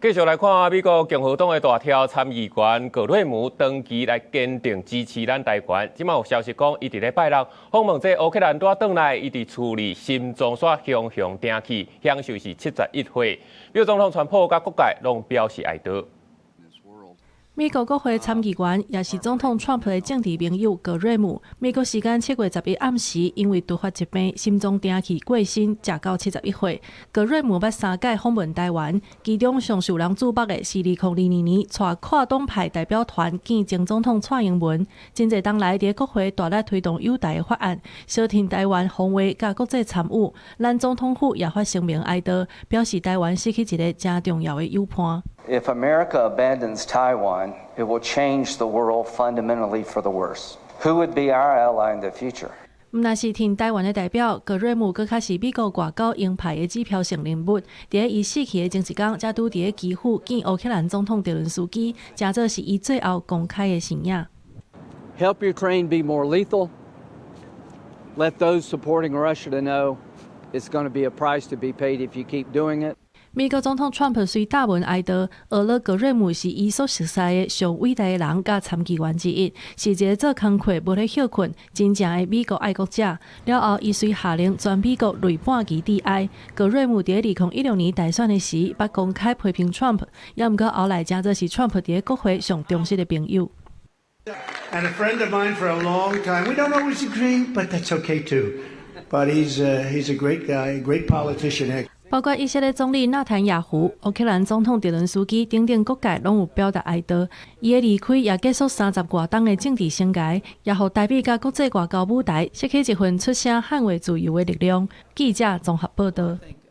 繼續來看美國共和黨的大柱參議員葛瑞姆長期來堅定支持咱台灣。這馬有消息講，伊佇禮拜六訪問這烏克蘭拄轉來，伊佇厝裡心臟煞雄雄停去，享壽是71歲。美國總統川普佮各界攏表示哀悼。美國國會參議員也是總統川普的政治盟友葛瑞姆，美國時間7月11暗時，因為突發疾病心臟停氣過身，食到71歲。葛瑞姆捌三擺訪問台灣，其中上受人矚目的是2022年帶跨黨派代表團見前總統蔡英文。真濟冬來佇國會大力推動友台的法案，相挺台灣防衛佮國際參與。咱總統府也發聲明哀悼，表示台灣失去一个誠重要的友伴。 If America abandons Taiwan, it will change the world fundamentally for the worse. Who would be our ally in the future? 毋但是挺台灣的代表，葛瑞姆閣較是美國外交鷹派的指標性人物。佇伊死去的前一工，才拄佇咧基輔見烏克蘭總統澤倫斯基，誠做是伊最後公開的身影。 Help Ukraine be more lethal. Let those supporting Russia to know it's going to be a price to be paid if you keep doing it. 美國總統川普隨貼文哀悼，呵咾葛瑞姆是伊所熟似的上偉大的人佮參議員之一，是一个做工課無咧歇睏、真正的美國愛國者。了後，伊隨下令全美國累半旗致哀。葛瑞姆佇2016年大選的時，捌公開批評川普，也毋過後來誠做是川普佇咧國會上忠實的朋友。 And a friend of mine for a long time. We don't always agree, but that's okay too. But he's a great guy, a great politician. 包括以色列總理納坦雅胡、烏克蘭總統澤倫斯基等等各界攏有表達哀悼。伊的離開也結束三十外冬的政治生涯，也予台美佮國際外交舞台失去一份出聲捍衛自由的力量。記者綜合報導。